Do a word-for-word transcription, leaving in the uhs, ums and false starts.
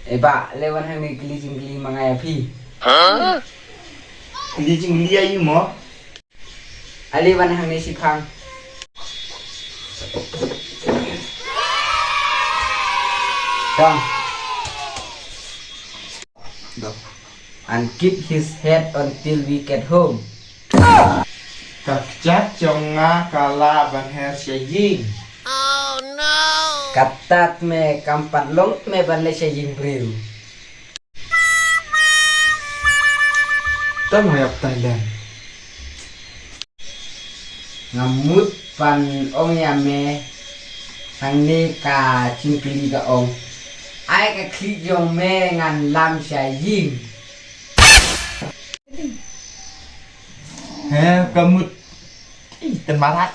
E bah, leh wan hangne kylli jingkylli ma nga ïa phi. Kylli jingkylli ïa i mo? Ale wan hangne shiphang. Dong. Dong. And keep his head until we get home. Ka kjat jong nga ka lah ban her sha ïing. Kata tme kam pat long tme ban leit sha ïing briew. Tang ïap Thailand. Nga mut ban ong ïa me, hangne ka jingkylli ka ong. Ai ka khlieh jong me ngan lam sha ïing. He, ka mut. Ih, ten marat.